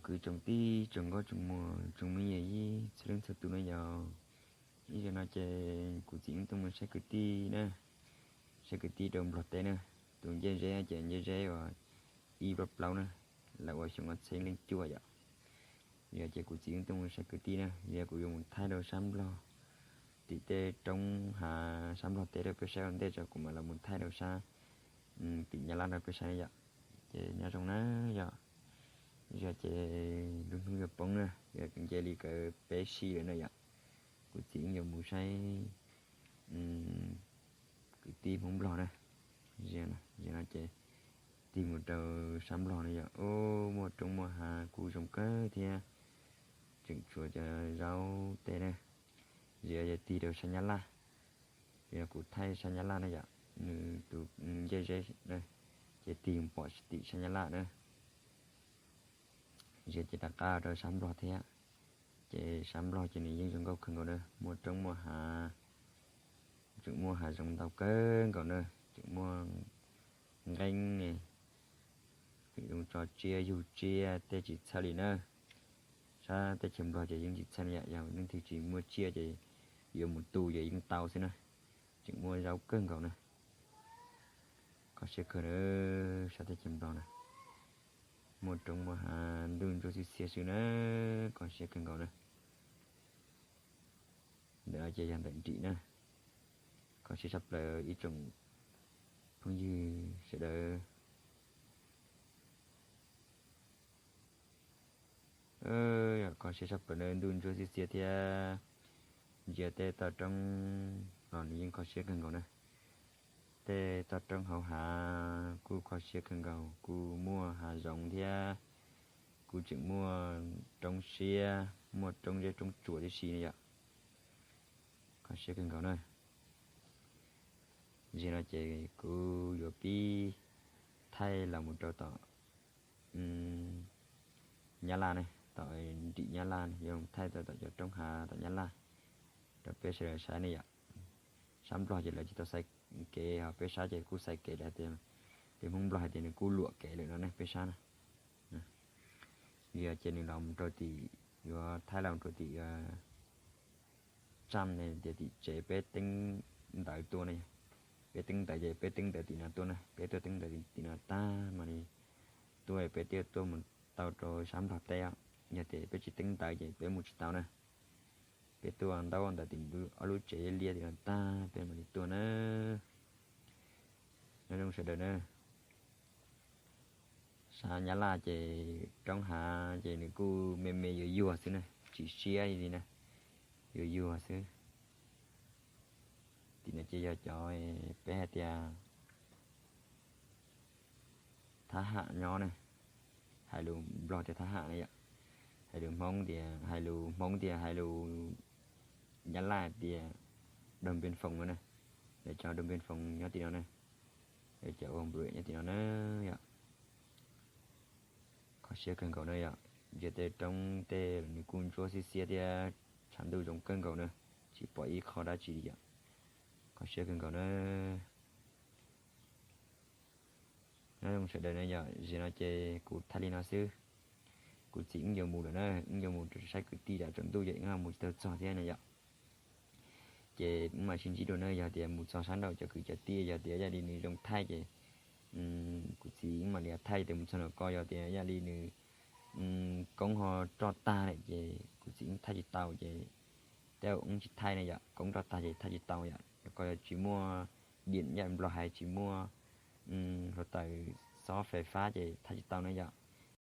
kwv tsoom tij tsoom nkauj tsoom muam tsoom me nyuam yij txhua leej txhua tus na yom. Ib zaug no ces kuv txiv wb tuaj mus saib kwv tij na, saib kwv tij rau Nplog teb na. Tus Ncej Zeb ces Ncej Zeb uas ib plaub plaub na, lawv ua xyoo ob txhiab leej cuaj yom. Yog ces kuv txiv wb tuaj mus saib kwv tij na, yog kuv yuav mus thaij rau sab Nplog, tim tej roob hav sab Nplog teb rau peb saib ua ntej tso kuv mam los mus thaij rau sab tim Nyab Laj rau peb saib yom. Ces nyob zoo na yom. Yog ces lub hnub yuav poob na, yog nce li kawg peb si lawm na yom. Kuv txiv wb yuav mus saib kwv tij Hmoob Nplog na. Zaum no ces tig mus rau sab Nplog na yom, muaj roob muaj hav kuj zoo kawg thiab. Tseem tshuav cov zaub tej na. Zaum no ces tig rau sab Nyab Laj, zaum no kuv thaij sab Nyab Laj na yom, nws tus Ncej Zeb na, ces tig pom tim sab Nyab Laj na. Zaum no ces rov qab rau sab Nplog thiab. Ces sab Nplog ces nws yeej zoo nkauj kawg nkaus na, muaj roob muaj hav, tseem muaj hav zoov ntau kawg nkaus na, tseem muaj nqeeb ne, tseem zoo tso tsiaj yug tsiaj tej tsis txhawj li na. Sab teb chaws Nplog ces yeej tsis txhawj li yom, yog leej twg tsis muaj tsiaj ces yuav mus tu ces yeej tau xwb na. Tseem muaj zaub kawg nkaus na. Kho siab kawg na, sab teb chaws Nplog na, muaj roob muaj hav ntuj ntsuab xiab xiab xwb na, kho siab kawg nkaus na. Ntawm no ces yog ntawm nrim na. Kho siab tshaj plaws ib tsoom phooj ywg sawv daws. Kho siab tshaj plaws na, ntuj ntsuab xiab xiab thiab. Ntsia tej toj roob los nws yeej kho siab kawg nkaus na. Tej toj roob hauv hav kuj kho siab kawg nkaus, kuj muaj hav zoov thiab, kuj tseem muaj roob siab, muaj roob zeb roob tsuas tib si na yom. Kho siab kawg nkaus na. Zaum no ces kuv yuav pib thaij los mus rau tom Nyab Laj ne, tom nrim Nyab Laj, yuav thaij tau tom cov roob hav tom Nyab Laj rau peb sawv daws saib ne yom. Sab Nplog ces lawv tsis tau xaiv kev, ho peb sab ces kuj xaiv kev lawm tias, peb Hmoob Nplog hais tias nws kuj luam kev lawm no ne peb sab na. Yog ces nws los rau tim, yuav thaij los rau tim tsam ne tias tim tsev peb teeb ntawv tuaj ne. Peb teeb ntawv ces peb teeb ntawv tim no tuaj na, peb tuaj teeb ntawv tim no tag mam li tuaj, peb thiaj tuaj mus tau rau sab Nplog teb. Yog tias peb tsis teeb ntawv ces peb mus tsis tau na. Peb tuaj ntaub ntawv tim ob lub tsev liab tim no tag peb mam li tuaj na. Nyob zoo sawv daws na. Sab Nyab Laj ces roob hav ces nws kuj me me yuag yuag xwb na, tsis siab li na, yuag yuag xwb. Tim no ces yog cov peb hais tias thab ham nyob na, hais lus Nplog tias thab ham na yom, hais lus Hmoob tias, hais lus Hmoob tias, hais lus Nyab Laj tias đồn biên phòng no na, lawv cov đồn biên phòng nyob tim no na, lawv cov ua npluam nyob tim no na yom. Kho siab kawg nkaus na yom, ntsia tej roob tej los nws kuj ntsuab xiab xiab thiab, tshav ntuj zoo kawg nkaus na, tsis pom ib qho dab tsi li yom. Kho siab kawg nkaus na. Nyob zoo sawv daws na yom, zaum no ces kuv thaij li no xwb. Kuv txiv wb yuav mus lawm na, wb yuav mus rau saib kwv tij lawm, tsaus ntuj ces wb ho mus tsis tau txog thiab na yom. Ces wb mam sib ntsib dua na, yog tias mus txog sab nraum cov kwv cov tij, yog tias ib yam li nws zoo thaij ces kuv txiv wb mam li thaij, yog tias mus txog nraum ko yog tias ib yam li nws koob ho roj tag lawm ces kuv txiv wb thaij tsis tau ces tej zaum wb tsis thaij na yom, koob roj tag ces thaij tsis tau yom, ko yog tsis muaj điện, yam Nplog hais tsis muaj hluav taws xob fais fab ces thaij tsis tau na yom.